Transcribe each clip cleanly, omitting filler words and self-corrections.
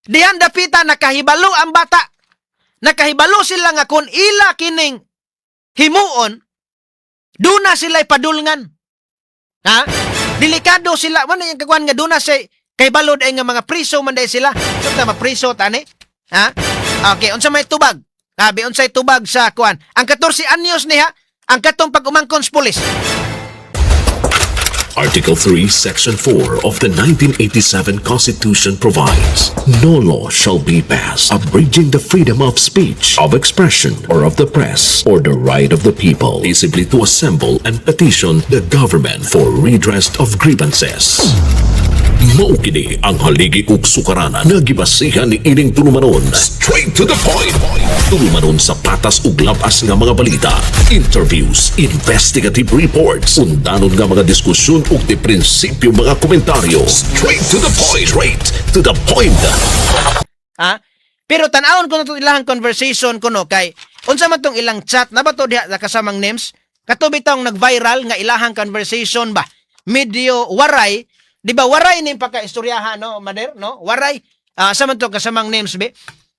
Dihan dapita nakahibalo ang bata. Nakahibalo sila nga kung ila kining himuon, duna sila padulngan. Ha? Delikado sila. Wala yung kakuan nga duna say kay balod ay nga mga priso man day sila. So ta mapriso tani. Ha? Okay, unsa may tubag? Abi unsay tubag sa kuan? Ang 14 anyos niya, ang katong pag-umangkon sa pulis. Article 3, Section 4 of the 1987 Constitution provides, "No law shall be passed abridging the freedom of speech, of expression, or of the press, or the right of the people peaceably to assemble and petition the government for redress of grievances." Mao kini ang haligi ug sukaranan nga gibasihan ni ining tulumanon. Straight to the point. Tulumanon sa patas ug labas nga mga balita, interviews, investigative reports, undanon nga mga diskusyon ug di prinsipyo mga komentaryo. Straight to the point. Straight to the point. Ha? Pero tan-awon ko na itong ilang conversation ko, no, kay unsa man tong ilang chat na ba to diha sa kasamang names kato bitawng nag-viral nga ilahang conversation ba, medyo waray, di ba? Waray ning pagka-istoryahan, no, mader, no? Waray. Ah, sa man to kasamang names be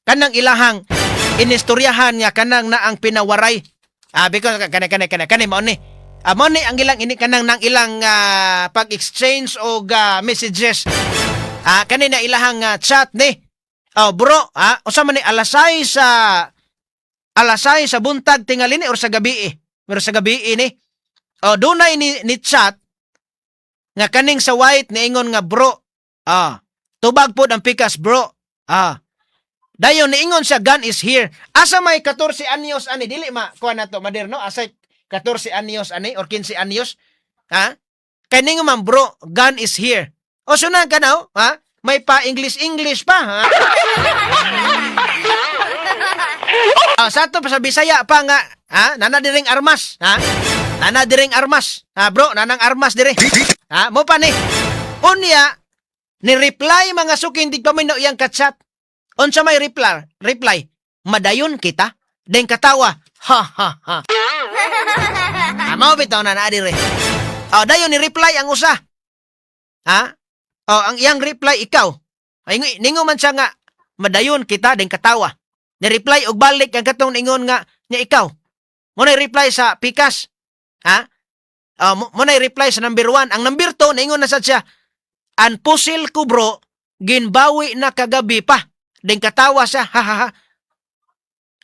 kanang ilahang inistoryahan nga kanang naang pinawaray. Ah, because kani kani kani kani mao ni. Ah, mao ni ang ilang ini kanang nang ilang pag-exchange og messages. Ah, kani na ilahang chat ni. Oh, bro, ha? Usa man ni alas 6 sa alas 6 sa buntag tingali ni or sa gabi eh. Pero sa gabi ni. Oh, dunay ni chat nga kaning sa white niingon nga, "Bro." Ah, tubag pod ang pikas, bro. Ah. Dayon niingon siya, "Gun is here." Asa may 14 anyos ani? Dili ma kuha na to mader, no? Asa 14 anyos ani or 15 anyos? Ha? Kay ningon man, "Bro, gun is here." O sunan ka na, oh, ha? May pa English English pa, ha? Ah, sa ato pa sa Bisaya pa nga, ha? Nana diring armas, ha? Nana diring armas. Ha, bro, nanang armas dire. Ha, mo pa ni. Unya, ni reply, mga suki, hindi pa may iyang kachat. Unsa may reply? Reply, "Madayon kita." Den katawa. Ha ha ha. Ah, mao bitaw na naa dire. Oh, dayon ni reply ang usa. Ha? Oh, ang iyang reply, "Ikaw." Ay, ningo man siya nga, "Madayon kita," den katawa. Ni reply og balik ang katong ningon nga nya, "Ikaw." Mo na reply sa pikas. Ha? Oh, mo na reply sa number 1. Ang number 2 ningon na sad siya, "Ang pusil ko, bro, ginbawi na kagabi pa." Den katawa siya. Ha ha ha.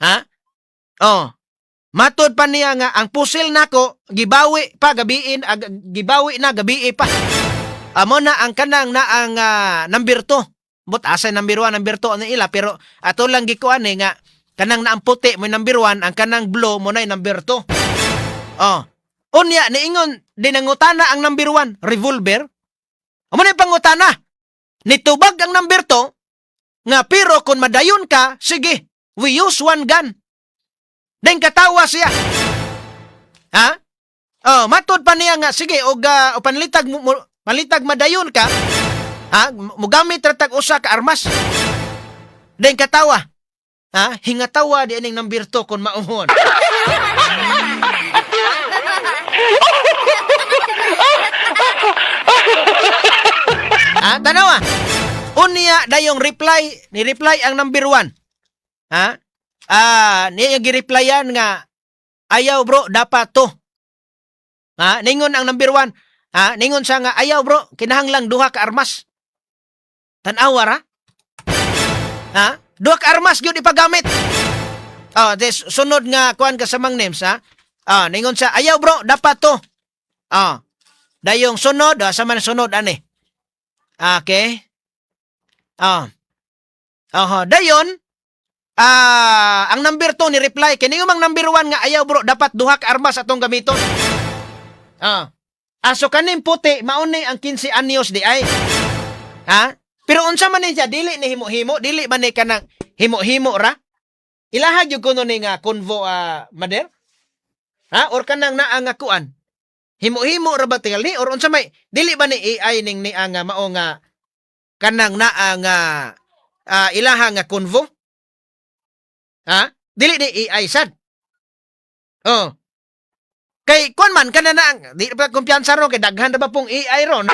Ha? Oh. Matod pa niya nga ang pusil nako gibawi pa gabiin gibawi na gabi pa. Amo na ang kanang na ang number 2. But asa number 1, number 2 ano ila, pero ato lang gikuan eh nga kanang na ang puti mo number 1, ang kanang blue mo na number 2. Oh. Unya niingon dinangutana ang number 1, "Revolver?" Amo na yung pangutana. Nitubag ang number 2 nga, "Pero kung madayon ka, sige, we use one gun." Den katawa siya. Ha? Oh, matod pa niya nga sige og o panlitag mo, panlitag madayon ka, ha? Mugamit ra tag usa ka armas. Den katawa. Ha? Hingatawa di aning number 2 kung mauhon. Ha? Tanawa. Unya dayong reply, ni reply ang number 1. Ha? Ah, niya gi-replyan nga, "Ayaw, bro, dapat to." Ha? Ningon ang number 1. Ha? Ningon siya nga, "Ayaw, bro, kinahanglang duha ka armas." Tan-awa ra. Ha? Duha ka armas gyud ipagamit. Oh, des sunod nga kuan ka sa mang names, ha. Ah, ningon siya, "Ayaw, bro, dapat to." Ah. Dayong sunod, sa man sunod ani. Okay. Ah. Aha, dayon ang number 2 ni reply kay ningon mang number 1 nga, "Ayaw, bro, dapat duha ka armas atong gamiton." Ah. Aso kaning puti mao ni ang 15 anyos di ay. Ha? Pero unsa man ni siya, dili ni himo-himo, dili man ni kanang himo-himo ra. Ilahag gyud kuno ni nga convo, mader? Ha? Or kanang naa nga kuan? Himo-himo ra ba tingali or unsa may dili ba ni AI ning ni nga mao nga kanang naa nga ilaha nga convo? Ha? Dili ni AI sad. Oh. Kay kuan man kana na di pa kumpiyansa ron kay daghan na ba pong AI ron.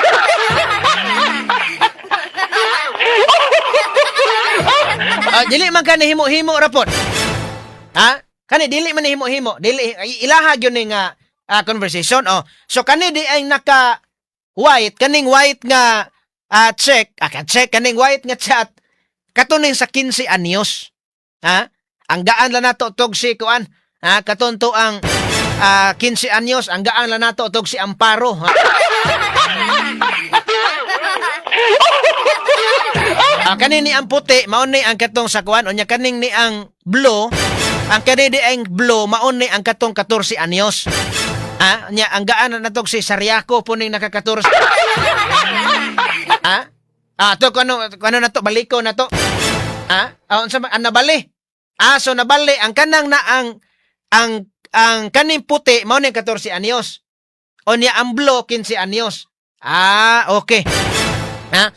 Ah, dili man kani himo-himo ra pod. Ha? Kani dili man ni himo-himo, dili ay, ilaha gyud ni nga conversation. Oh. So kani di ay naka white, kaning white nga check, check kaning white nga chat katuning sa 15 anyos. Ha? Ang gaan lang nato tog si kuan, ha? Katon to ang 15 anyos, ang gaan lang nato tog si Amparo. Ha? Kani ni ang puti, mao ni ang katong sa kuan, unya kaning ni ang blue, ang kani di ang blue, mao ni ang katong 14 anyos. Ah, nya ang gaan na natog si Sariaco po ning naka 14. Ah? Ah, to kuno na to, baliko na to. Ah, unsa ba ang nabali? Ah, so nabali ang kanang na ang kaning puti mao ni 14 anyos. Unya ang blue 15 anyos. Ah, okay. Ha?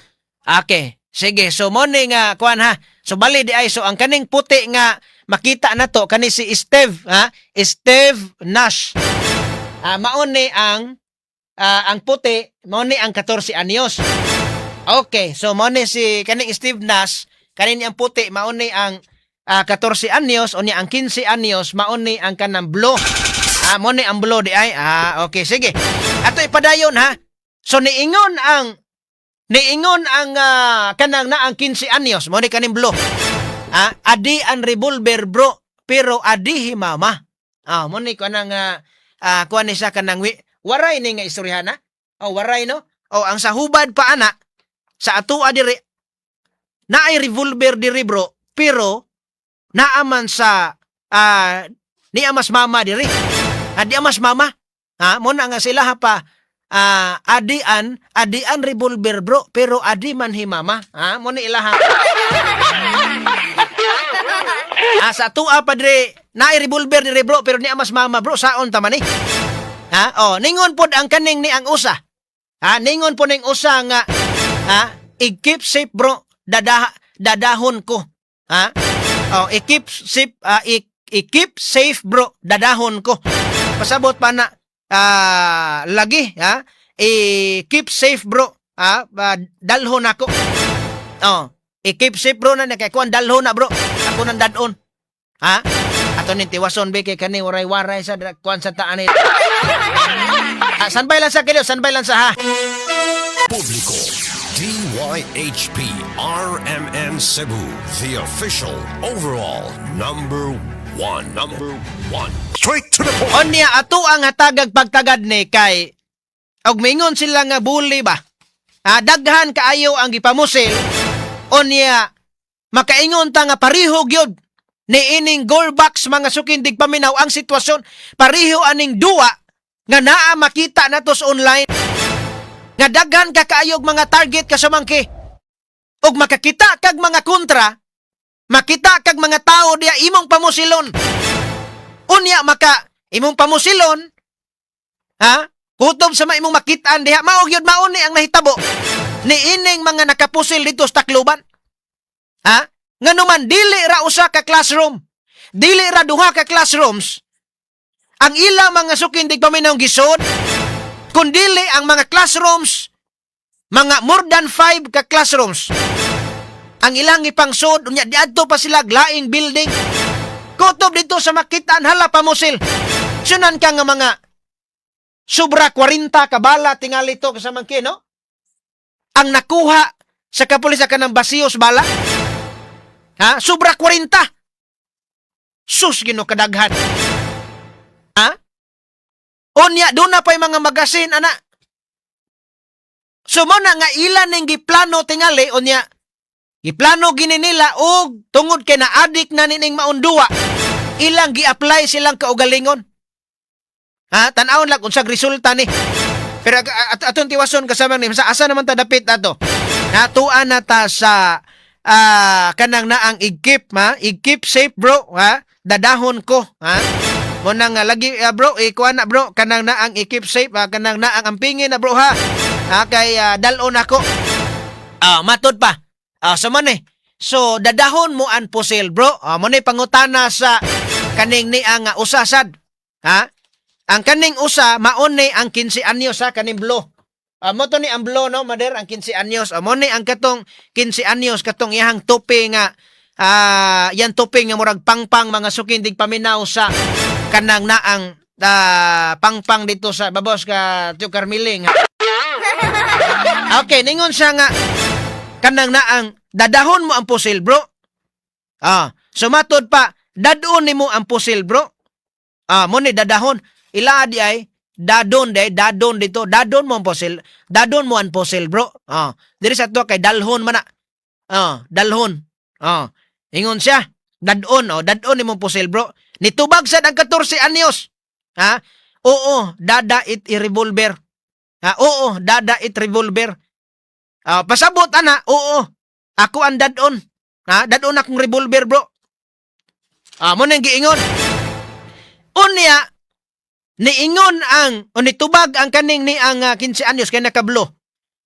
Okay. Sige, so mo ni nga kuan ha. So bali di ay, so ang kaning puti nga makita na to kani si Steve, ha? Steve Nash. Ah, mao ni ang puti, mao ni ang 14 anyos. Okay, so mao ni si kaning Steve Nash, kanin ang puti mao ni ang 14 anyos, unya ang 15 anyos mao ni ang kanang blue. Ah, mao ni ang blue di ay. Ah, okay, sige. Ato ipadayon ha. So niingon ang kanang na ang 15 anyos, mo ni kaning blue. Ah, adi ang revolver, bro, pero adi hi mama. Ah, mo ni kanang kuan ni siya kanang waray ni nga istoryahan ha. Oh, waray no. Oh, ang sa hubad pa ana sa atua diri naay revolver diri, bro, pero naaman sa niya mas mama diri. Ah, di mas mama. Ha, mo na nga sila ha pa adian adian revolver, bro, pero adi man hi mama. Ha, mo ni ilaha. Ah, sa atua pa diri naay revolver diri, bro, pero niya mas mama, bro, saon ta man ni. Ha? Oh, ningon pod ang kaning ni ang usa. Ha, ningon po ning usa nga ha, i-keep safe, bro, dadahon ko. Ha? Oh, i-keep safe, bro, dadahon ko. Pasabot pa na lagi ha, i-keep safe, bro, ha, dalhon ako. Oh, i-keep safe, bro, na kay kuan dalhon na, bro. Ako nang dadon. Ha? Ato ning tiwason be kay kani waray-waray sa kuan sa taan ni. Ah, sanbay lang sa kilo, sanbay lang sa ha. Publiko, DYHP RMN Cebu, the official overall number one. Number one. Straight to the point. Unya ato ang hatagag pagtagad ni kay og mingon sila nga bully ba. Ah, daghan kaayo ang gipamusil, unya makaingon ta nga pareho gyud ni ining Gorbax, mga suking tigpaminaw, ang sitwasyon pareho aning duwa nga naa makita nato sa online nga daghan ka kaayog mga target kasamangki ug makakita kag mga kontra, makita kag mga tao diya imong pamusilon, unya maka imong pamusilon ha, kutob sa imong makitaan diha mao gyud mao ni ang nahitabo ni ining mga nakapusil dito sa Tacloban, ha. Nganuman dili ra usa ka classroom, dili ra duha ka classrooms ang ila, mga suking tigpaminaw, gisod, kundili ang mga classrooms, mga more than 5 ka classrooms ang ilang ipangsod. Unya diadto pa sila laing building, kutob dito sa makitaan, hala, pamusil sunan ka nga mga sobra 40 ka bala tingali to kasamangki, no, ang nakuha sa kapulisan kanang basiyos bala, ha, sobra 40. Sus, Ginoo, kadaghan, ha. Unya doon na pa'y mga magasin ana. So mo na nga ila ning giplano tingali, unya giplano gini nila og tungod kay na-addict na nining maundua, ilang gi-apply silang kaugalingon, ha. Tan-awon lang unsag resulta ni, pero atong tiwason kasama ni sa asa naman ta dapit ato natuan na ta sa kanang naang i-keep, ha, i-keep safe, bro, ha, dadahon ko, ha. Mo na nga lagi bro, ikuan na, bro, kanang naang i-keep safe, ha, kanang naang ampingin na, bro, ha, ha, kay dalon ako. Ah, matod pa. Ah, so man eh. So dadahon mo ang pusil, bro. Ah, mo ni pangutana sa kaning ni ang usasad. Ha? Ang kaning usa maon ni ang 15 anyos ha, kaning blue. Ah, mo to ni ang blue, no, mader, ang 15 anyos. Ah, mo ni ang katong 15 anyos, katong iyahang tope nga Yan tuping nga murag pangpang, mga suking tigpaminaw, sa kanang naang pangpang dito sa babos ka Tio Carmeling. Okay, ningon siya nga kanang naang dadahon mo ang pusil, bro. Sumatod pa, dadon nimo ang pusil, bro. Mo ni dadahon. Ila di ay dadon de, dadon dito, dadon mo ang pusil, dadon mo ang pusil, bro. Diri sa ato kay dalhon man na. Dalhon. Ingon siya, dadon, oh, dadon nimo pusil, bro. Nitubag sad ang 14 anyos. Ha? Oo, dada it i-revolver. Ha? Oo, dada it revolver. Pasabot ana, oo. Ako ang dadon. Ha? Dadon akong revolver, bro. Mo nang giingon. Unya, niingon ang, o nitubag ang kaning ni ang 15 anyos kay nakablo.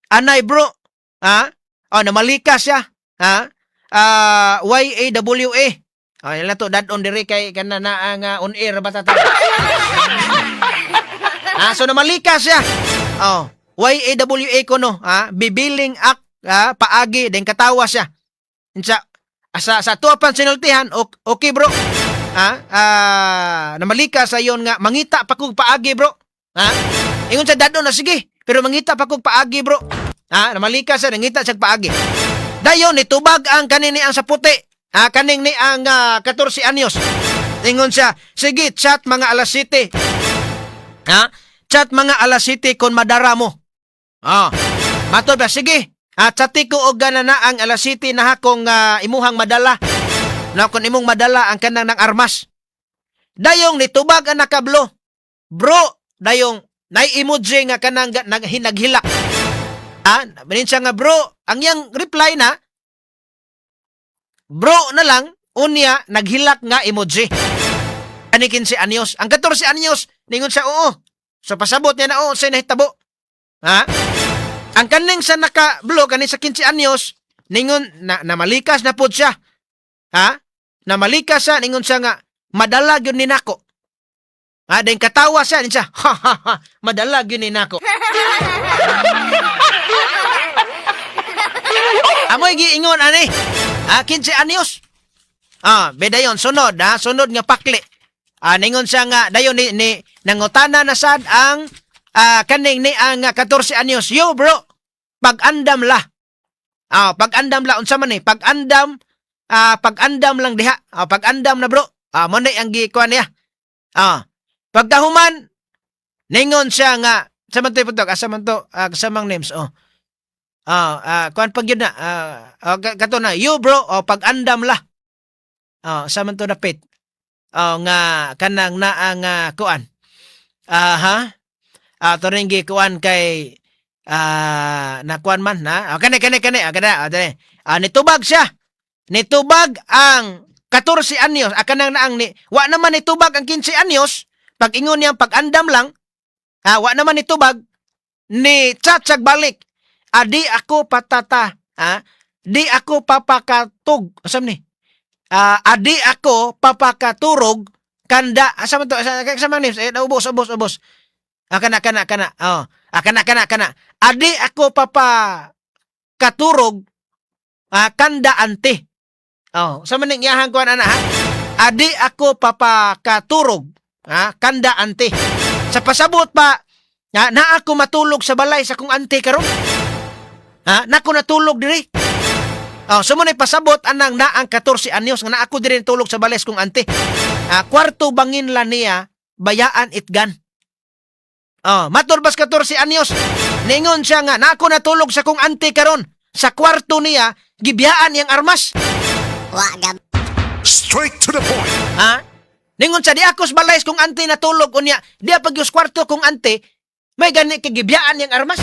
Anay, bro, ha? Oh, namalika siya. Ha? YAWA. Ah, yan lang to dadon diri kay kana na ang on air ba ta. So namalika siya. Oh, YAWA ko no, ha? Bibiling ak, ha? Paagi den katawa siya. Unsa sa tuwa pan sinultihan, okay, bro. Ha? Namalika sa yon nga mangita pa kog paagi, bro. Ha? Ingon sa dadon na sige, pero mangita pa kog paagi, bro. Ha? Namalika sa nangita siya paagi. Dayon nitubag ang kanin ni ang sa puti. Ha, kaning ni ang 14 anyos. Ingon siya, sige, chat mga alas 7. Ha? Chat mga alas 7 kung madara mo. Matod ba, sige. Chati ko og gana na ang alas 7 na kung imuhang madala. Na kung imong madala ang kanang ng armas. Dayong nitubag ang nakablo. Bro, dayong nay emoji nga kanang naghilak. Manin siya nga bro, ang iyang reply na bro na lang, unya naghilak nga emoji. Ani 15 anyos. Ang 14 anyos, ningon siya oo. So pasabot niya na oo sa nahitabo. Ha? Ang kaning sa naka-blue, kaning sa 15 anyos, ningon na namalikas na pod siya. Ha? Namalikas siya, ningon siya nga madala gyud ni nako. Ha, then katawa siya, ningon siya, ha ha ha, madala gyud ni nako. Amoy giingon ani. Ha, 15 anyos. Bedayon sunod, ha, sunod nga pakli. Ningon siya nga dayon ni nangutana na sad ang kaning ni ang 14 anyos. Yo, bro, pag-andam la. Pag-andam la unsa man ni? Pag-andam lang diha. Pag-andam na, bro. Mo ni ang gikuan niya. Pagkahuman ningon siya nga sa man to iputok, asa man to, kasamang names, oh. Kuan pag yun na, oh, kato na, yo bro, oh, pag-andam la. Sa man to dapit. Oh, nga kanang naa nga kuan. Aha. To ring gikuan kay na kuan man na. Oh, kani kani kani, kana, dali. Nitubag siya. Nitubag ang 14 anyos, kanang naang ni wa naman nitubag ang 15 anyos, pag ingon niyang pag-andam lang, wa naman nitubag ni chat balik. Adi ako patata, ha? Di ako papakatug. Asam ni? Adi ako papakaturog kanda asa man to asa asa man ni eh, ubos ubos ubos. Kana kana kana, oh, kana kana kana, adi ako papakaturog kanda ante. Oh, sa man ning iyahang kuan ana, ha, adi ako papakaturog, ha, kanda ante. Sa pasabot pa na, na ako matulog sa balay sa kong ante karon, ha, na ako natulog diri. Oh, so mo na pasabot anang naang 14 anyos nga na ako diri natulog sa balay sa kong ante. Kwarto bangin la niya, bayaan itgan. Oh, matur bas 14 anyos. Ningon siya nga na ako natulog sa kong ante karon. Sa kwarto niya gibiyaan iyang armas. Wa gab Straight to the point. Ha? Ningon siya di ako sa balay sa kong ante natulog, unya di pag kwarto kong ante may gani kay gibiyaan iyang armas.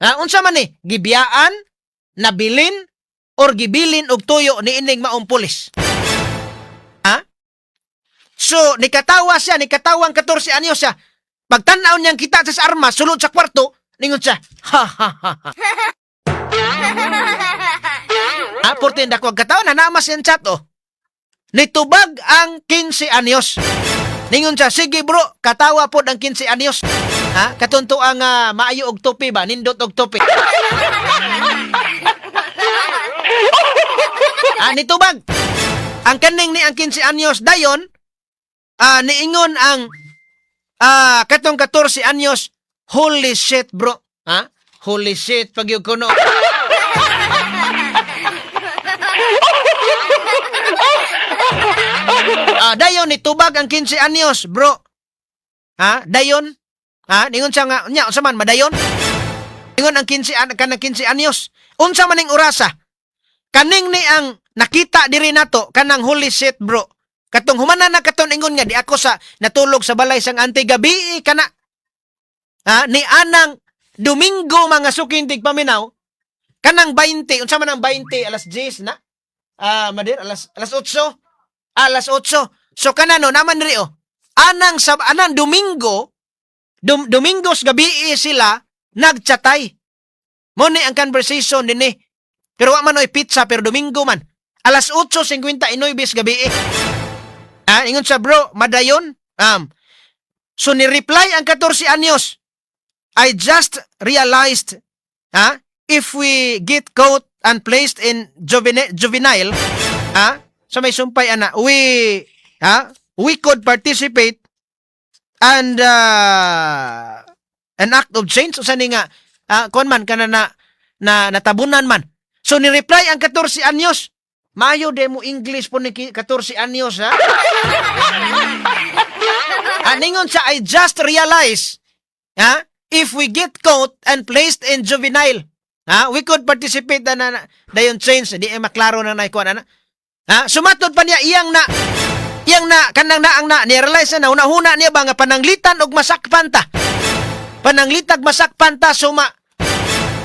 Ha, unsa man ni? Gibiyaan, nabilin or gibilin og tuyo ni ining maong pulis. Ha? So, nikatawa siya, nikatawang 14 anyos siya. Pagtanaw niyang kita sa armas, sulod sa kwarto, ningon siya, ha ha ha ha. Ha, porte dako ang katawan, na namas yan chat, oh. Nitubag ang 15 anyos. Ningon siya, sige bro, katawa pod ang 15 anyos. Ha? Katunto ang maayo og tupi ba? Nindot og tupi. Ah, nitubag. Ang kaning ni ang 15 anyos dayon, niingon ang katong 14 anyos, "Holy shit, bro." Ha? Holy shit pag yung kuno. Dayon nitubag ang 15 anyos, bro. Ha? Dayon. Ha? Ningon siya nga, nya unsa man madayon? Ingon ang 15 kanang 15 anyos. Unsa man ning orasa? Kaning ni ang nakita diri nato kanang "Holy shit, bro." Katong humana na katon ingon nga di ako sa natulog sa balay sang ante gabi kana. Ha? Ni anang Domingo, mga suking tigpaminaw, kanang 20, unsa man ang 20? Alas 10 na? Madir, alas 8. Alas 8. So kana no naman diri oh. Anang sab anang Domingo, Domingos gabi sila nagchatay. Mo ni ang conversation dinhi. Pero wa man oy petsa, pero Domingo man. Alas 8:59 gabi. Ingon sa, "Bro, madayon." So ni reply ang 14 anyos. "I just realized, ha, if we get caught and placed in juvenile, ha, sa may sumpay ana, we, ha, we could participate and an act of change," usa ni nga kuan man kana na, na natabunan man. So ni reply ang 14 anyos. Mayo de mo English po ni 14 anyos, ha. Ningon sa, "I just realized, ha, if we get caught and placed in juvenile, ha, we could participate na dayon change." Di ay maklaro na na kuan ana. Ha, sumatod pa niya iyang na kanang naang na ni-realize na huna-huna niya ba nga pananglitan og masakpan ta. Pananglitag masakpan ta, suma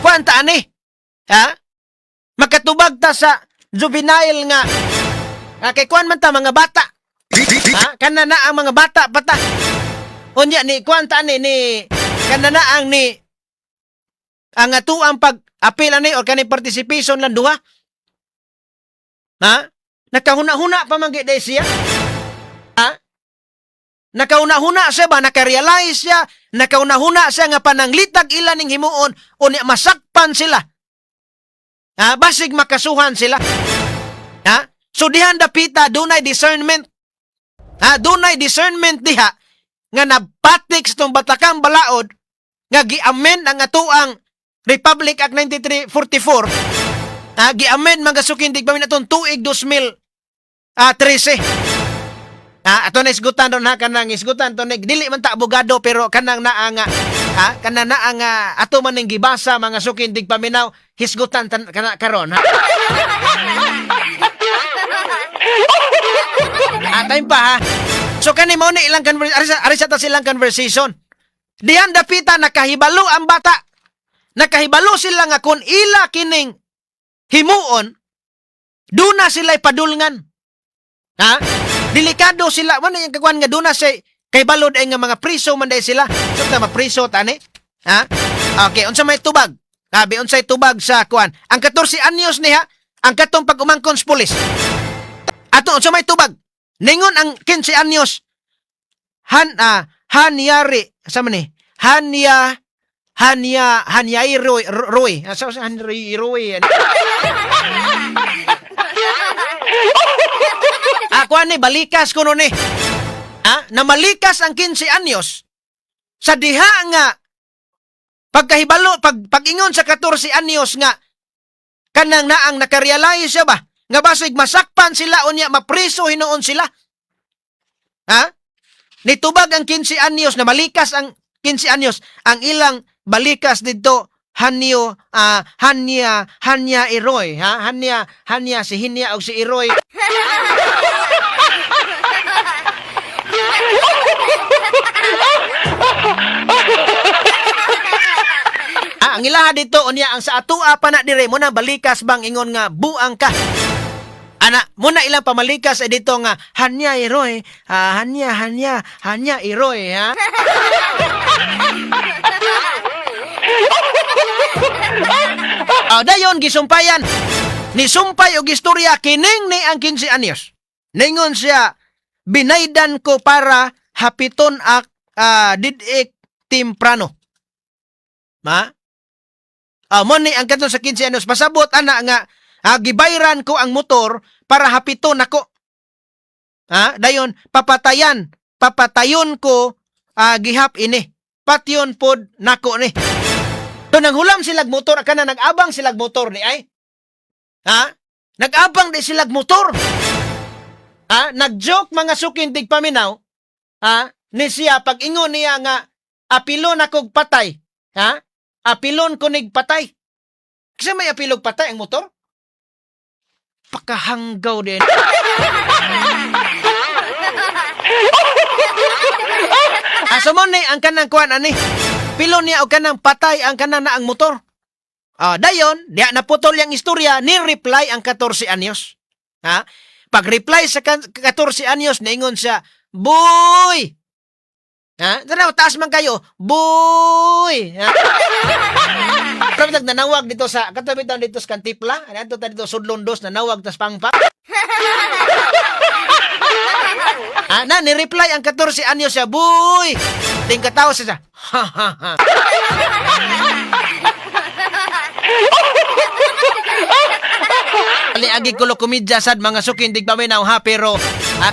kuan ta ani. Ha? Makatubag ta sa juvenile nga kay kuan man ta, mga bata. Ha? Kana na ang mga bata pa ta. Unya ni kuan ta ani ni kana na ang ni ang atuang pag apil ani or kani participation lang duha. Ha? Nakahuna-huna pa man gid siya. Ha? Nakahuna-huna siya ba? Nakarealize siya. Nakahuna-huna siya nga pananglitag ila ning himuon unya masakpan sila. Ha? Basig makasuhan sila. Ha? So dihan dapita dunay discernment. Ha? Dunay discernment diha nga napatik sa itong batakang balaod nga gi-amend ang atuang Republic Act 9344. Ha, gi-amend, mga suking tigpaminaw, atong tuig 2013. Ha, ato na isgutan ron, ha, kanang isgutan to dili man ta abogado, pero kanang naa nga, ha, kanang naa nga ato man ning gibasa, mga suking tigpaminaw, hisgutan tan, kana karon, ha. Time pa, ha. So kani mo ni ilang conversation, ari sa ta silang conversation. Dihan dapita nakahibalo ang bata. Nakahibalo sila nga kung ila kining himuon, duna sila padulngan. Ha? Delikado sila. Wala yung kakuan nga duna say kay balod ay nga mga priso man day sila. So ta mapriso tani. Ha? Okay, unsa may tubag? Abi unsay tubag sa kuan? Ang 14 anyos niya, ang katong pag-umangkon sa pulis. Ato unsa may tubag? Ningon ang 15 anyos. Hanyari, sa man ni? Hanya Hanya Hanyay Roy Roy. Asa sa Hanry Roy? Kuan ni balikas kuno ni. Ah, namalikas ang 15 anyos sa diha nga pagkahibalo pag pag-ingon sa 14 anyos nga kanang naang nakarealize siya ba nga basig masakpan sila unya mapriso hinuon sila. Ha? Nitubag ang 15 anyos na malikas ang 15 anyos, ang ilang balikas didto Hanyo, Hanya Hanya Iroy, ha, Hanya Hanya, si Hinya og si Iroy. Ang ilaha dito unya ang sa atua pa na dire mo na balikas bang ingon nga buang ka. Ana, muna ilang pamalikas ay dito nga Hanya Iroy, Hanya Hanya Hanya Iroy, ha. Dayon gisumpayan. Nisumpay og istorya kining ni ang 15 anyos. Ningon siya, "Binaydan ko para hapiton ak didik temprano." Ma? Mo ni ang katong sa 15 anyos pasabot ana nga Ha, gibayran ko ang motor para hapiton nako. Ha, dayon papatayan, papatayon ko gihap ini. Patyon pod nako ni. So nanghulam silag motor kana, nag-abang silag motor ni ay. Ha? Nag-abang di silag motor. Ha? Nag-joke, mga suking tigpaminaw. Ha? Ni siya pag ingon niya nga apilon akog patay. Ha? Apilon ko nig patay. Kasi may apilog patay ang motor. Pakahanggaw din. Ah, so mo ni ang kanang kuan ani. Pilon niya og kanang patay ang kanang na ang motor. Ah, dayon, diha naputol yang istorya, ni reply ang 14 anyos. Ha? Pag-reply sa 14 anyos, niingon siya, "Boy!" Ha? Tanaw, taas man kayo, "Boy!" Ha? Pero nanawag dito sa, katabi dito sa Kantipla, ano ta dito, Sudlon dos, nanawag tas pangpa. Ah, na, ni-reply ang 14 anyos siya, "Boy!" Ting katawa siya, "Ha, ha, ha." Ali agi kulo komedya sad, mga sukin tigpaminaw, ha, pero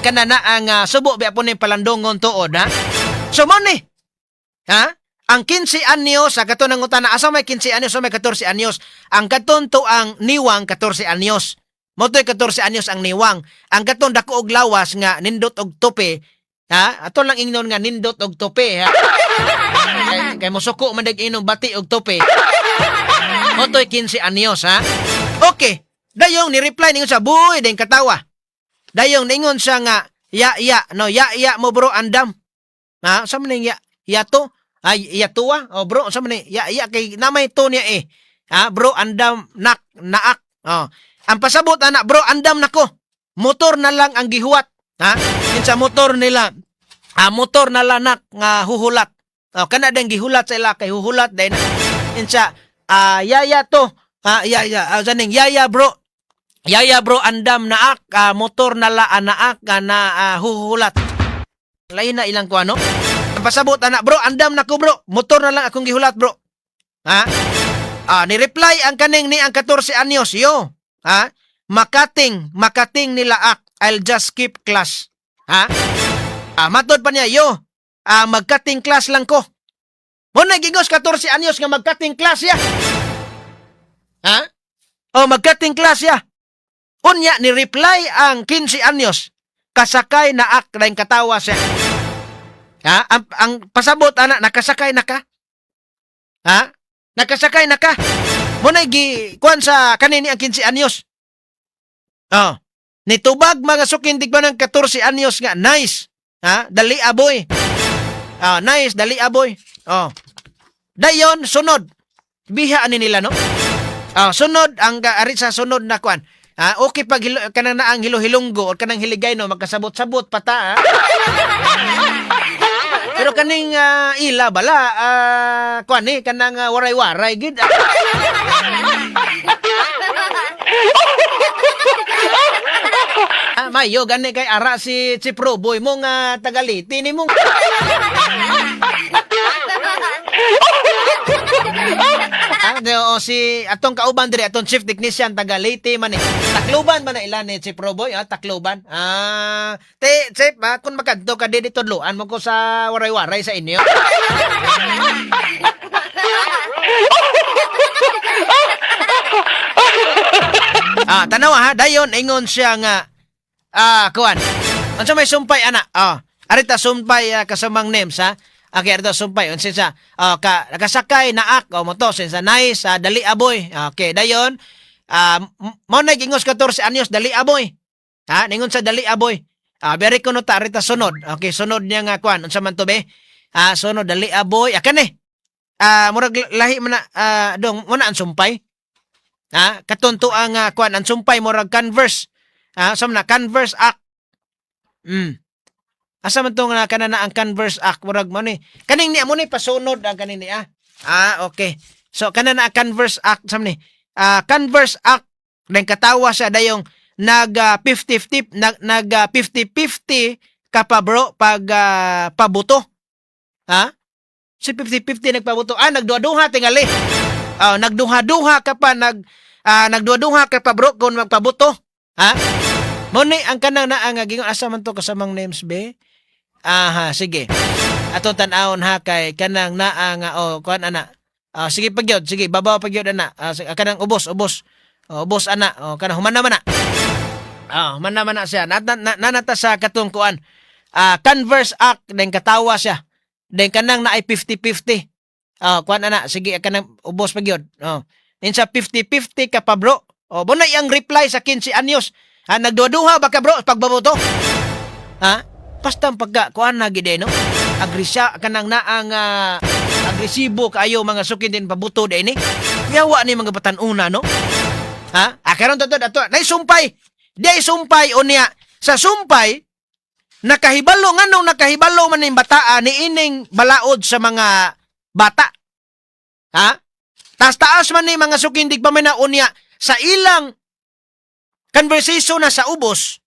kana na ang subo biya po ni palandongon tuod, ha. So mo ni ha, ang 15 anyos sa kato nang utana, asa may 15 anyos, sa may 14 anyos? Ang katon to ang niwang 14 anyos mo to'y 14 anyos ang niwang. Ang katon dako og lawas nga nindot og tupi, ha, ato lang ingnon nga nindot og tupi, ha, kay mosuko man dag inom bati og tupi mo to'y 15 anyos, ha. Okay. Dayong ni reply ningon sa "Boy," dayong katawa. Dayong ningon siya nga ya ya no ya ya mo, bro, andam. Ha, sa man ya ya to? Ay, ya tuwa. Oh bro, sa man ya ya kay namay to niya eh. Ha, bro, andam nak naak. Oh. Ang pasabot ana, bro, andam nako. Motor na lang ang gihuwat. Ha? Kinsa motor nila? Ah, motor na lanak nga huhulat. Oh, kana dang gihulat sa ila kay huhulat din. Kinsa yaya to. Ha, ya ya, saning yaya bro. Yaya bro, andam naak, motor na la anaak na huhulat. Lain na ilang ko ano. Ang pasabot ana, bro, andam nako bro. Motor na lang akong gihulat, bro. Ha? Ah, ni-reply ang kaning ni ang 14 anyos, yo. Ha? Makating, makating nila ak. I'll just skip class. Ha? Ah, matod pa niya, yo. Ah, magkating class lang ko. Mo nagigos 14 anyos nga magkating class ya. Ha? O magkating class ya. Unya ni reply ang 15 anyos. Kasakay na ak, na katawa siya. Ha? Ang pasabot ana, nakasakay na ka? Ha? Nakasakay na ka? Mo na gi kuan sa kanini ang 15 anyos. Oh. Nitubag, mga sukin tigpa ng 14 anyos nga nice. Ha? Dali aboy. Ah, nice, dali aboy. Oh. Dayon sunod. Biha ani nila, no? Ah, sunod ang ari sa sunod na kuan. Ah, okay pag hilo, kanang naang hilo-hilonggo or kanang hiligay, no, magkasabot-sabot pata. Ah. Pero kaning ila bala kuan ni kanang waray-waray gid. Ah, mayo gani kay ara si si Proboy mo nga tagaliti ni mo. Ah, di, o, si atong kauban diri, atong chief technician, taga Leyte man eh. Tacloban man na ilan ni si Proboy, ah, Tacloban. Ah, te, chief, ah, kung makadto ka dito, tudloan mo ko sa waray-waray sa inyo. Ah, tanawa ha, dayon ingon siya nga kuan. Unsa may sumpay ana? Ah, arita sumpay kasamang names, ha. Okay, arita sumpay unsa siya? Ah, ka nakasakay na ak o moto sinsa nice, dali aboy. Okay, dayon mo na gingos 14 anyos, dali aboy. Ha, ningon sa dali aboy. Ah, very kuno ta arita sunod. Okay, sunod niya nga kuan unsa man to be? Ah, sunod dali aboy. Ah, kani. Ah, murag lahi man na dong mo na ang sumpay. Ha, katunto ang kuan ang sumpay murag Converse. Ah, sa man na Converse Act. Asa man to nga kana na ang Converse Act murag mo ni. Kaning niya mo ni pasunod ang kaning niya. Ah, okay. So kana na ang Converse Act sa man ni. Ah, Converse Act nang katawa siya dayong nag 50-50 nag 50-50 ka pa bro pag pabuto. Ha? Si 50-50 nagpabuto. Ah, nagduha-duha tingali. Oh, nagduha-duha ka pa nag Nagduha-duha ka pa, bro, kung magpabuto. Ha? Mo ni ang kanang naa nga gingon, asa man to, kasamang names be? Aha, sige. Ato tan-awon ha, kay kanang naa nga, oh, kuan ana. Ah, sige pagyod, sige, babaw pagyod ana. Ah, sige, kanang ubos, ubos. Oh, ubos ana. Oh, kanang human naman na. Ah, human naman na siya. Nanata sa katong kuan. Ah, Converse Act den katawa siya. Den kanang naay 50-50. Ah, kuan ana, sige, kanang ubos pagyod. Oh. Insa 50-50 ka pa, bro? Oh, bunay ang reply sa 15 anyos. Ha, nagduha-duha ba ka, bro, pagbaboto? Ha? Basta ang pagka kuan na gid eh, no? Agresya kanang naang agresibo kaayo mga sukin din pabuto din ni. Yawa ni mga batan-una, no? Ha? Ah, karon to ato nay sumpay. Di ay sumpay unya. Sa sumpay nakahibalo, nganong nakahibalo man ning bataa ni ining balaod sa mga bata. Ha? Taas taas man ni mga sukindig paminaw unya sa ilang conversation na sa ubos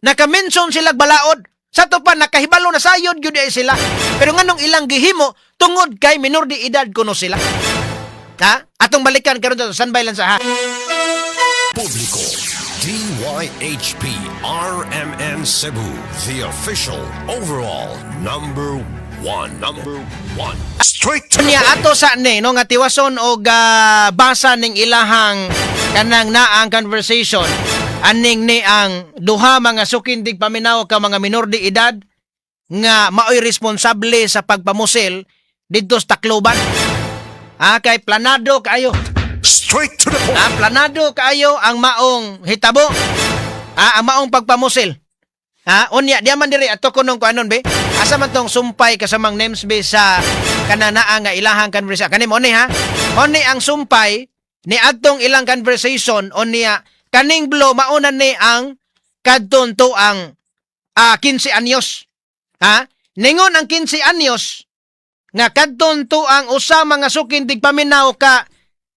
naka-mention sila balaod. Sa to pa nakahibalo na sayod gyud ay sila. Pero nganong ilang gihimo tungod kay minor de edad kuno sila. Ha? Atong balikan karon to, standby lang sa ha. Publiko. DYHP RMN Cebu, the official overall number one. Number one. Straight to the Niya point. ato sa ni no nga tiwason og basa ning ilahang kanang naang conversation aning ni ang duha mga sukindig paminaw ka mga minor de edad nga maoy responsable sa pagpamusil didto sa Tacloban. Ah, kay planado kaayo. Straight to the point. Ah, planado kaayo ang maong hitabo. Ah, ang maong pagpamusil. Ha, unya diya man diri ato kunong kuanon be. Asa man tong sumpay kasamang names be sa kananaa nga ilahang conversation. Kani mo ni ha. Mo ni ang sumpay ni adtong ilang conversation unya kaning blo mauna ni ang kadton to ang 15 anyos. Ha? Ningon ang 15 anyos nga kadton to ang usa mga sukin tigpaminaw ka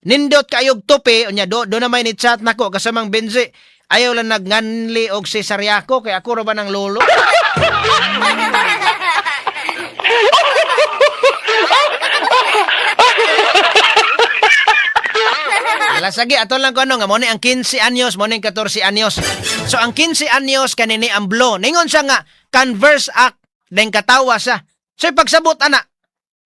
nindot kayog tupi unya do na may ni chat nako kasamang Benzi, ayaw lang nagnganli og si Sariako kay ako ra ba ng lolo. Ala sige, ato lang ko ano nga mo ni ang 15 anyos, mo ni ang 14 anyos. So ang 15 anyos kanini ang blo. Ningon siya nga Converse Act den katawa siya. So pagsabot ana.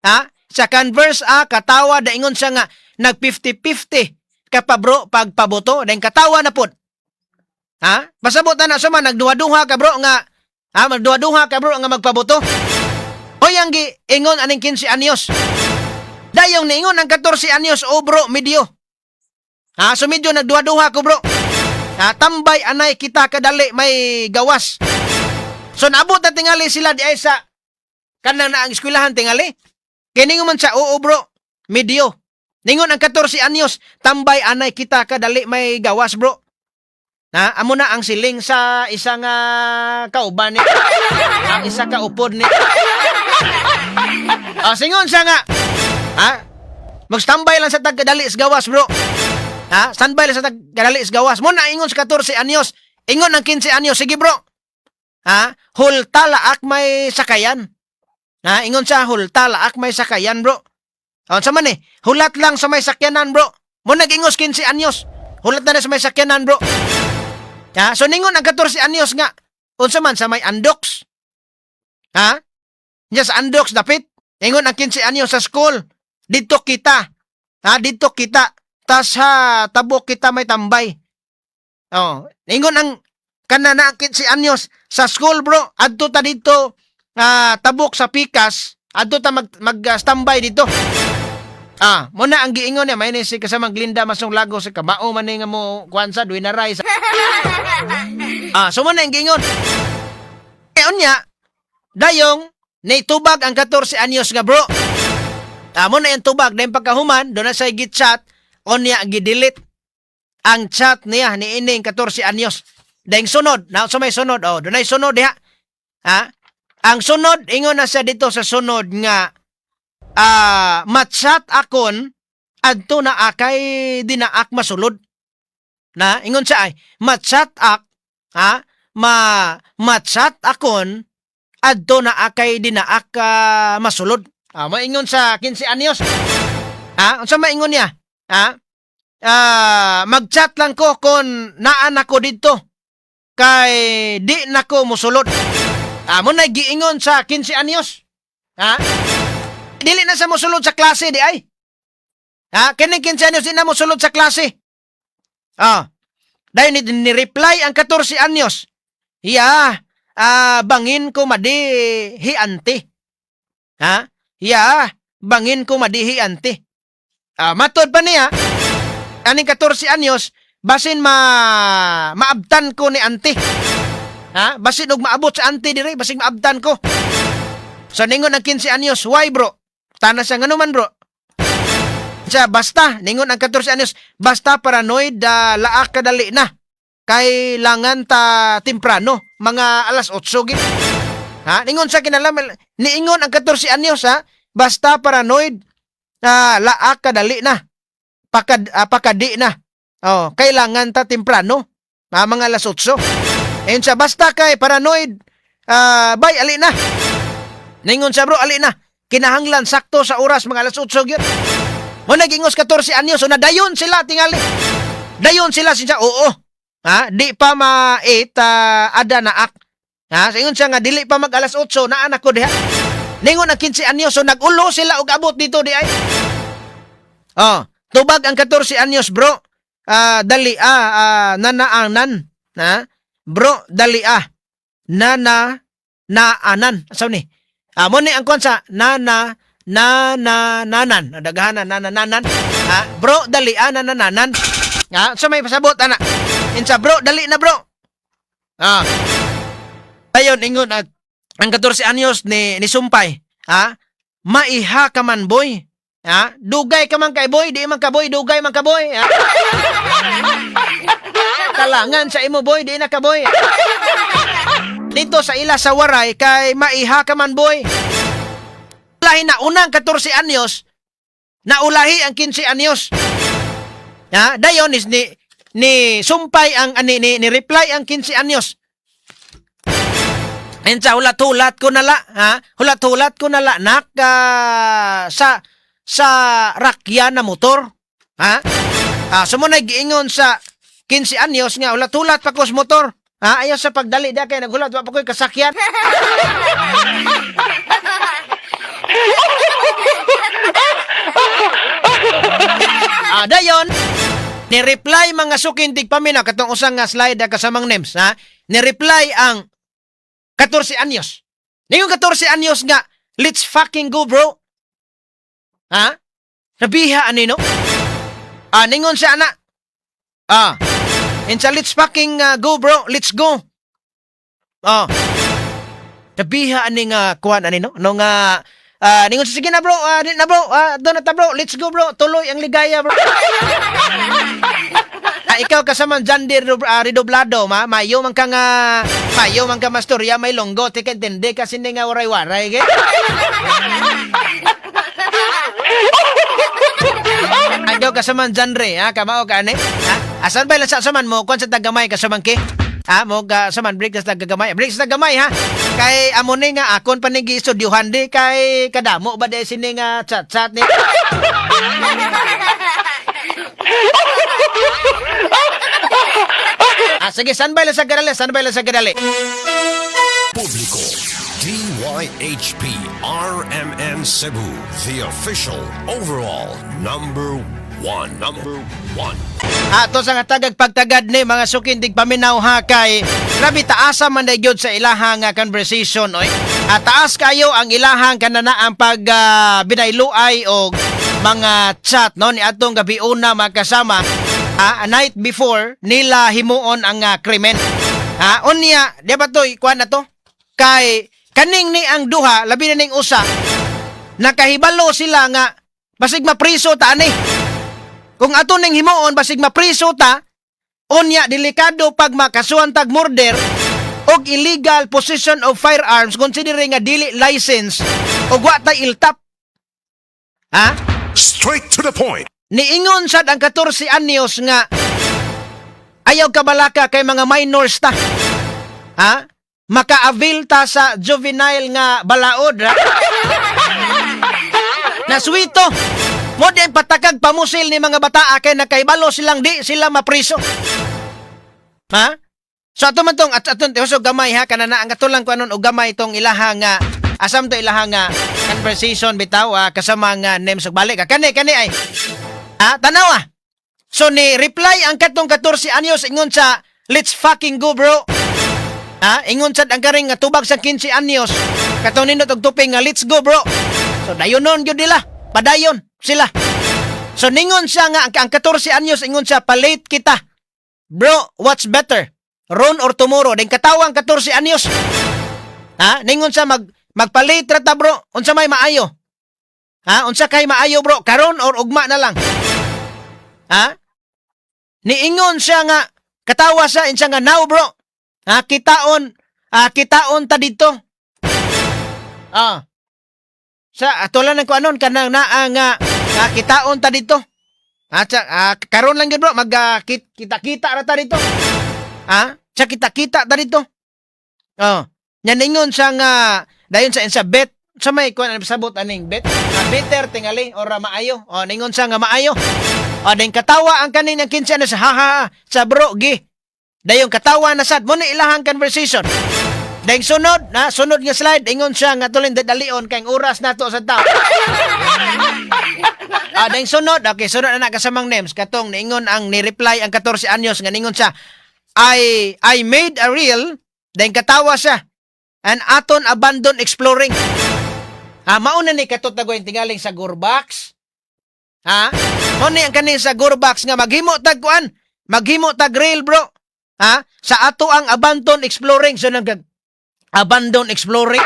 Ha? Sa Converse Act katawa, daingon siya nga nag 50-50 ka pa, bro, pagpaboto den katawa na pod. Ha? Pasabot na suma nagduha-duha ka, bro, nga ha, magduha-duha ka, bro, nga magpaboto. Hoy, ang gi ingon aning 15 anyos. Dayong niingon ang 14 anyos, "Oh bro, medyo. Ha, so medyo nagduha-duha ko, bro. Ha, tambay anay kita kadali may gawas." So naabot na tingali sila di ay sa kanang na ang eskwelahan tingali. Kini man sa, "Oo bro, medyo." Ningon ang 14 anyos, "Tambay anay kita kadali may gawas, bro." Na, amo na ang siling sa isang kauban ni. Ang isa ka upod ni. Ah, singon siya nga. Ha? "Magstambay lang sa tagkadali sa gawas, bro. Ha? Standby lang sa tagkadali sa gawas." Mo na ingon sa 14 anyos. Ingon ang 15 anyos, "Sige, bro. Ha? Hulta laak may sakayan." Ha? Ingon siya, "Hulta laak may sakayan, bro." Unsa man eh? "Hulat lang sa may sakyanan, bro." Mo nag-ingos 15 anyos. "Hulat na sa may sakyanan, bro." Ha? So ningon ang 14 anyos nga, "Unsa man, sa may Andox? Ha? Diyan sa Andox dapit." Ingon ang 15 anyos, "Sa school. Dito kita. Ha, dito kita. Tas ha, tabok kita may tambay." Oh, ingon ang kana na 15 anyos, "Sa school, bro, adto ta dito tabok sa pikas, adto ta mag, mag standby dito." Ah, mo na ang giingon niya, may ni si kasamang Glinda Masong Lago sa kamao man ni nga mo kuan sa duwi na ray. Ah, so mo na ang giingon. Eh unya, dayong naitubag ang 14 anyos nga, "Bro." Ah, mo na yung tubag dahil pagkahuman, doon na sa git-chat, unya gidelete ang chat niya ni ining 14 anyos. Dahil sunod, na sa may sunod, oh, doon ay sunod diha. Ha? Ang sunod, ingon na siya dito sa sunod nga "Matchat akon adto na akay dinaak masulod." Na ingon siya ay "Matchat ak, ha, ma matchat akon adto na akay dinaak masulod." Ah, maingon sa 15 anyos. Ha? Unsa maingon niya? Ha? Mag-chat lang ko kung naan ako didto. Kay di na ko musulod. Mo na giingon sa 15 anyos. Ha? Dili na sa musulod sa klase di ay. Ha? Kini 15 anyos di na musulod sa klase. Ah. Dayon ni-reply ang 14 anyos. "Ya, bangin ko madi hi ante." Ha? "Ya, bangin ko madi hi ante." Matod pa niya, aning 14 anyos, basin maabtan ko ni ante. Ha? Basin og maabot sa ante dire, basin maabtan ko. So ningon ang 15 anyos, "Why, bro?" Tana siya, "Ngano man, bro?" Siya, basta, ningon ang 14 anyos, "Basta paranoid, laak kadali na. Kailangan ta temprano, mga alas 8 gid." Ha? Ningon sa kinalam, niingon ang 14 anyos ha, "Basta paranoid, laak kadali na. Pakadi na. Oh, kailangan ta temprano, mga alas 8." Ayun siya, "Basta kay paranoid, bay, ali na." Ningon siya, "Bro, ali na. Kinahanglan sakto sa oras, mga alas 8 gyud." Mo nagingos 14 anyos, so nadayon sila tingali. Dayon sila siya, oo. Ha? Di pa ma 8, ada na ak. Ha? So ingon siya nga dili pa mag alas 8, naa na ko diha. Ningon ang 15 anyos, so nagulo sila og abot dito di ay. Oh, tubag ang 14 anyos, "Bro. Dali nanaangnan." Ha? "Bro, dali nana naanan." Asa ni? Mo ni ang kwan sa nana na na nanan. Daghanan na na nanan. Ha? "Bro, dali nana nanan." Ha? So may pasabot ana. Insa, "Bro, dali na, bro." Ayon ingon at ang 14 anyos ni sumpay, ha? "Maiha ka man, boy. Ha? Dugay ka man kay boy, di man ka boy, dugay man ka, boy. Ha? Kalangan sa imo, boy, di na ka boy. Dito sa ila sa Waray kay maiha ka man, boy." Ulahi na unang 14 anyos, naulahi ang 15 anyos. Ha? Dayon is ni sumpay ang ani ni reply ang 15 anyos. Ayun sa "Hulat-hulat ko nala, ha? Hulat-hulat ko nala nak sa rakya na motor." Ha? So mo giingon sa 15 anyos nga hulat-hulat pa ko sa motor. Ha? Ayaw sa pagdali da kay naghulat wa pa ko'y kasakyan. Dayon ni-reply, mga suking tigpaminaw, katong usang nga slide kasamang names, ha? Ni-reply ang 14 anyos. Ningon 14 anyos nga, "Let's fucking go, bro." Ha? Nabiha ani no? Ningon siya ana. Insa, "Let's fucking go, bro. Let's go." Nabiha ani nga kuan ani no? No nga ningon siya, "Sige na, bro, di na, bro, doon na ta, bro, let's go, bro, tuloy ang ligaya, bro." Ikaw kasama Jandir Redoblado, ma, mayo man ka nga, mayo man ka mastorya may longgo, ti ka intindi kasi hindi nga waray-waray, ge. Ikaw kasama Janre, ha, kamao ka ani? Ha? Asan ba sa saman mo kon sa tagamay kasamang ki? Ha, mo ka saman break sa tagamay. Break sa tagamay ha. Kay amo ni nga akon pa ni gistudyuhan di kay kadamo ba di sini nga chat-chat ni. Sige, standby lang sa gadali, standby lang sa gadali. Publiko, DYHP RMN Cebu, the official overall number one. Number one. Ato sa nga tagag pagtagad ni mga sukindig paminaw ha kay grabe taasa man gyud sa ilahang conversation oy. Taas kayo ang ilahang kananaang pag binayluay og mga chat no ni atong gabi una magkasama a night before nila himuon ang krimen. Unya, di ba to ikuan na to? Kay kaning ni ang duha labi na ning usa nakahibalo sila nga basig mapriso ta ani. Kung ato ning himuon basig mapriso ta, unya delikado pag makasuhan tag murder og illegal possession of firearms considering nga dili license og wa tay iltap. Ha? Straight to the point. Niingon sad ang 14 anyos nga ayaw kabalaka kay mga minors ta. Ha? Maka-avail ta sa juvenile nga balaod. Ha? Naswito. Mo di ang patakag pamusil ni mga bata kay nakahibalo silang di sila mapriso. Ha? So ato man tong at aton so gamay ha, kanana ang ato lang kuanon og gamay tong ilaha nga asam to ilaha nga conversation bitaw, kasama nga names ug balik ka kani kani ay ha, tanawa. So ni reply ang katong 14 anyos, ingon sa, "Let's fucking go, bro." Ha, ingon sad ang karing nga tubag sa 15 anyos katong nindot og tuping nga, "Let's go, bro." So dayonon gyud nila, padayon sila. So ningon siya nga ang 14 anyos ingon siya, "Palate kita. Bro, what's better? Ron or tomorrow?" Then katawang 14 anyos. Ha? Ningon siya magpalit ra ta, bro. Unsa may maayo? Ha? Unsa kay maayo, bro? Karon or ugma na lang? Ha? Niingon siya nga katawa siya insa nga, "Now, bro." Ha? Kitaon ta dito. Ah. Sa ato lang ko anon kanang naa nga kitaon ta dito. Ha, tsa, karon lang gyud, bro, mag kita-kita ra ta dito. Ha? Sa kita-kita ta dito. Oh. Nya ningon siya nga dayon sa insa bet sa may kuan ano sabot aning bet? Better tingali or maayo. Oh, ningon siya nga maayo. Oh, then katawa ang kaning ng 15 na sa haha sa bro gi. Dayon katawa na sad mo na ilahang conversation. Dayon sunod na sunod nga slide, ingon siya nga tulin dalion kay ang oras nato sa tao. Dayon sunod, okay, sunod na kasamang names katong niingon ang ni-reply ang 14 anyos nga ningon siya, I made a reel." Then katawa siya. "And aton abandon exploring." Mauna ni katot na tingaling sa Gurbax. Ha? Mao ni ang kaning sa Gurbax nga maghimo tag kuan, maghimo tag reel, bro. Ha? Sa ato ang abandon exploring, so nang abandon exploring.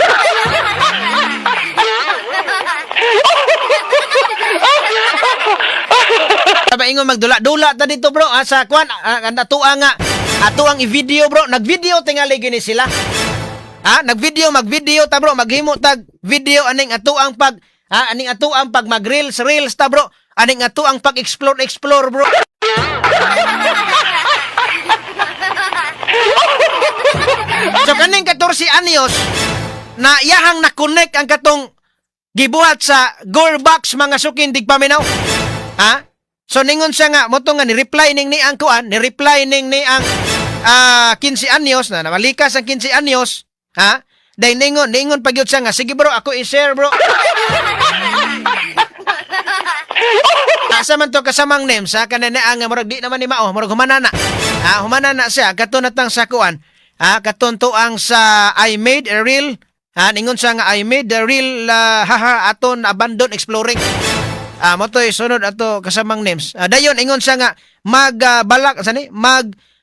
Sabi ingon magdula-dula ta dito, bro, ha, sa kuan, ang atua nga ato ang i-video, bro, nag-video tingali gini sila. Ha, nag-video, mag-video ta, bro, maghimo tag video aning ato ang pag ha, aning ato ang pag mag-reels reels ta, bro. Aning ato ang pag-explore explore, bro. So kaning 14 anyos na iyahang na-connect ang katong gibuhat sa Gorbax, mga sukin digpaminaw. Ha? So ningon siya nga mo nga ni-reply ning ni ang kuan, ni-reply ning ni ang 15 anyos na namalikas ang 15 anyos, ha? Dahil ningon pa gyud siya nga, "Sige, bro, ako i-share, bro." Asa man to kasamang names ha, kanina ang murag di naman ni mao, murag humanana. Ha, humanana siya kato natang sa kuan. Ha, katon to ang sa "I made a reel." Ha, ningon siya nga, "I made a reel, haha, aton abandon exploring." Mo to'y sunod ato kasamang names. Dayon ingon siya nga mag balak sa ni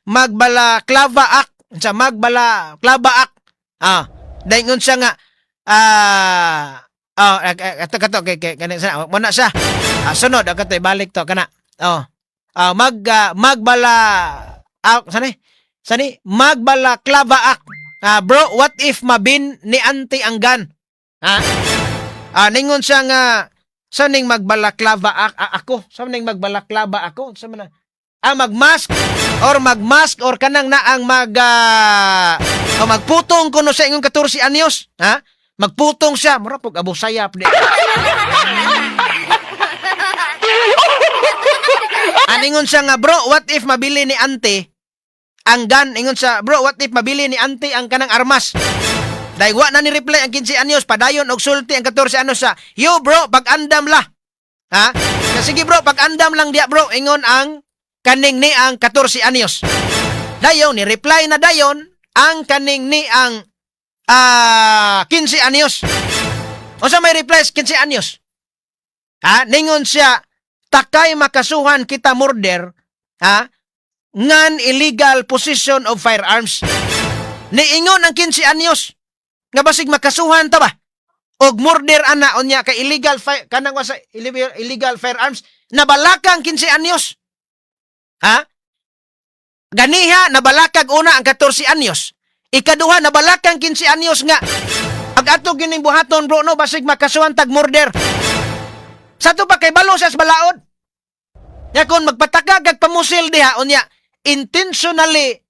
magbala klava ak sa magbala klava ak. Dayon ingon siya nga ato kato kay kay kani sa mo na siya. Sunod ako to balik to kana. Oh. Magbala sani sani magbala klava ak. Bro, what if mabin ni auntie ang gun? Ha? Ningon siya nga sa ning magbalaklava ako, sa ning magbalaklava ako, sa man magmask or magmask or kanang naang mag o magputong kuno sa ingong 14 anyos, ha? Magputong siya, mura pug Abu Sayyaf di. Aningon siya nga, "Bro, what if mabili ni auntie ang gun?" Ingon siya, "Bro, what if mabili ni auntie ang kanang armas?" Dahil wa na ni reply ang 15 anyos, padayon og sulti ang 14 anyos sa, "Yo, bro, pag-andam la." Ha? Sige, bro, pag-andam lang diya, bro, ingon ang kaning ni ang 14 anyos. Dayon ni reply na dayon ang kaning ni ang 15 anyos. Unsa may reply sa 15 anyos? Ha? Ningon siya, "Takay makasuhan kita murder, ha? Ngan illegal possession of firearms." Niingon ang 15 anyos nga basig makasuhan ta ba? Og murder ana unya kay illegal kanang wa sa illegal firearms, nabalakang 15 anyos. Ha? Ganiha nabalakag una ang 14 anyos. Ikaduha nabalakang 15 anyos nga pag ato gining buhaton, bro, no, basig makasuhan tag murder. Sa to pa kay balo sa balaod. Nya kon magpatakag ag pamusil diha unya intentionally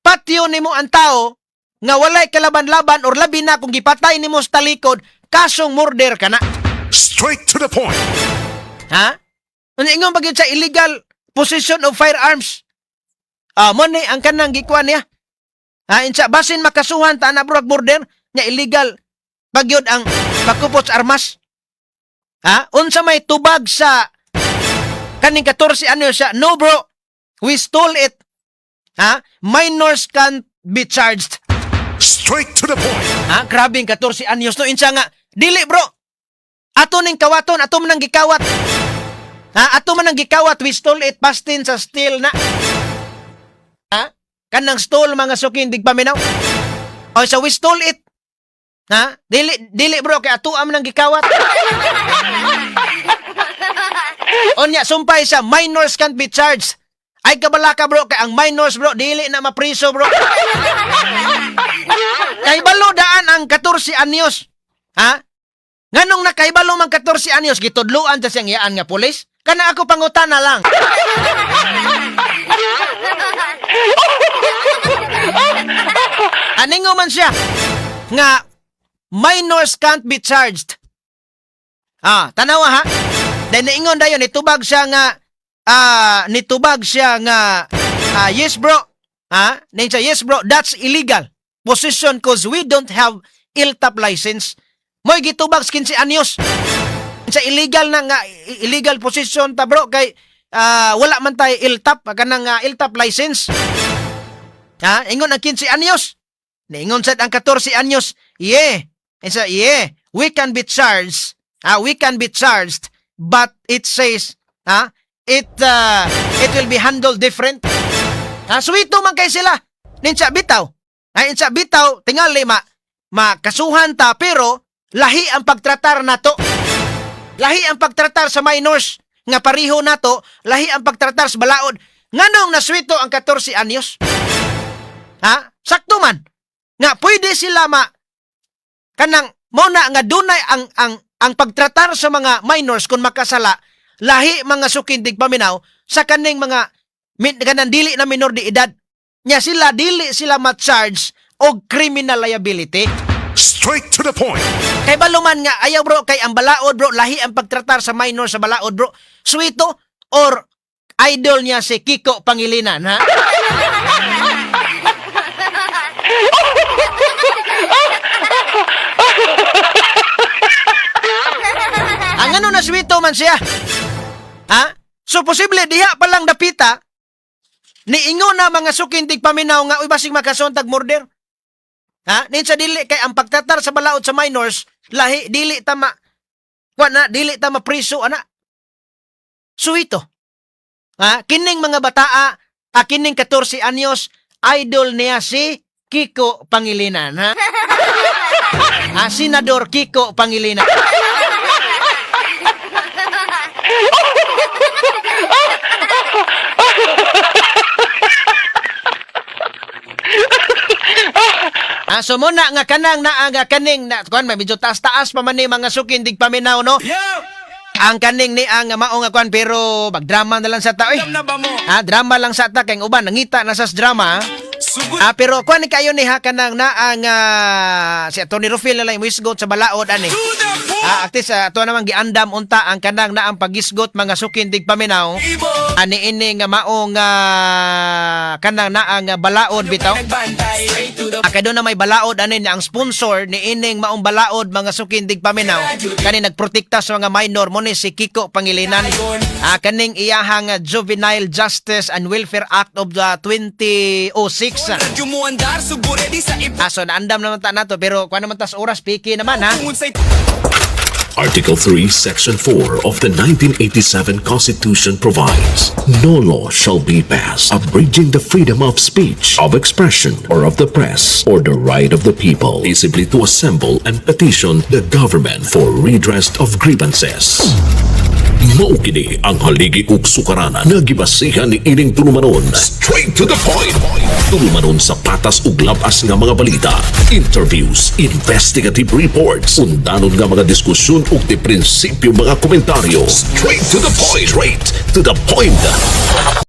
patyo nimo ang tao nga walay kalaban-laban or labi na kung gipatay nimo sa talikod, kasong murder ka na. Straight to the point. Ha? Ingon pa gyud sa illegal possession of firearms. Ah, mo ni ang kanang gikuan niya. Ha, insa basin makasuhan ta na, bro, ag murder nya illegal pagyud ang pagkupot sa armas. Ha? Unsa may tubag sa kaning 14 ano siya? "No, bro. We stole it." Ha? Minors can't be charged. Straight to the point. Ha? Grabe ang 14 anyos, no, insa nga dili, bro. Ato ning kawaton, ato man ang gikawat. Ha? Ato man ang gikawat, we stole it, pastin sa steal na. Ha? Kanang stole, mga suking tigpaminaw. O sa we stole it. Ha? Dili dili, bro, kay ato man ang gikawat. Unya sumpay sa minors can't be charged. Ay kabalaka, bro, kay ang minors, bro, dili na mapriso, bro. Kay balo daan ang 14 anyos. Ha? Nganong nakaibalo man 14 anyos, gitudluan ta siyang iyaan nga pulis? Kana ako pangutana lang. Aningo man siya nga minors can't be charged. Ah, tanawa ha. Dahil niingon dayon nitubag siya nga "Yes, bro." Ha? Ning siya, "Yes, bro, that's illegal possession 'cause we don't have LTOPF license." Mo'y gitubag sa 15 anyos. Sa illegal na nga illegal possession ta, bro, kay wala man tay LTOPF kanang LTOPF license. Ha? Ingon ang 15 anyos. Niingon sad ang 14 anyos. "Yeah." Isa, "Yeah, we can be charged. Ah, we can be charged, but it says, it will be handled different." Ah, suwito man kay sila. Ninsa bitaw. Ay insa bitaw tingali ma makasuhan ta pero lahi ang pagtratar nato. Lahi ang pagtratar sa minors nga pariho nato, lahi ang pagtratar sa balaod. Nganong naswito ang 14 anyos? Ha? Sakto man. Nga pwede sila ma kanang mo na nga dunay ang pagtratar sa mga minors kung makasala lahi, mga suking tigpaminaw, sa kaning mga kanang dili na minor de edad. Nya sila dili sila ma-charge og criminal liability. Straight to the point. Kay baluman nga ayaw, bro, kay ang balaod, bro, lahi ang pagtratar sa minor sa balaod, bro. Suwito or idol niya si Kiko Pangilinan, ha? Ang ano na suwito man siya? Ha? So posible diha pa lang dapita niingon na, mga suking tigpaminaw, nga uy, basig makasuhan tag murder. Ha? Ninsa dili kay ang pagtratar sa balaod sa minors lahi, dili ta ma wa na dili ta mapriso ana. Suwito. Ha? Kining mga bataa, kining 14 anyos, idol niya si Kiko Pangilinan, ha? Ha, Senador Kiko Pangilinan. Ah, so muna nga kanang naa nga kaning na kuan may medyo taas-taas pa man ni, mga suking tigpaminaw, no. Ang kaning ni ang mao nga kuan, pero magdrama na lang sa ta oy. Ha, drama lang sa ta kay ang uban nangita na sa drama. Ah, pero kuan ni kayo ni ha, kanang naa nga si Atty. Rufil na lang muisgot sa balaod ani. Ah, at least ato namang giandam unta ang kanang naang pagisgot, mga suking tigpaminaw. Ani ini nga mao nga kanang naa nga balaod bitaw. Ah, kay doon na may balaod ani na ang sponsor ni ining maong balaod, mga suking tigpaminaw. Kani nagprotekta sa mga minor mo ni si Kiko Pangilinan. Ah, kaning iyahang Juvenile Justice and Welfare Act of the 2006. Ah, so naandam naman ta nato pero kuan naman tas oras piki naman, ha. Article 3, Section 4 of the 1987 Constitution provides no law shall be passed abridging the freedom of speech, of expression, or of the press, or the right of the people peaceably to assemble and petition the government for redress of grievances. Mao kini ang haligi ug sukaranan nga gibasihan ni ining tulumanon. Straight to the point. Tulumanon sa patas ug labas nga mga balita, interviews, investigative reports, undanon nga mga diskusyon ug di prinsipyo mga komentaryo. Straight to the point. Straight to the point.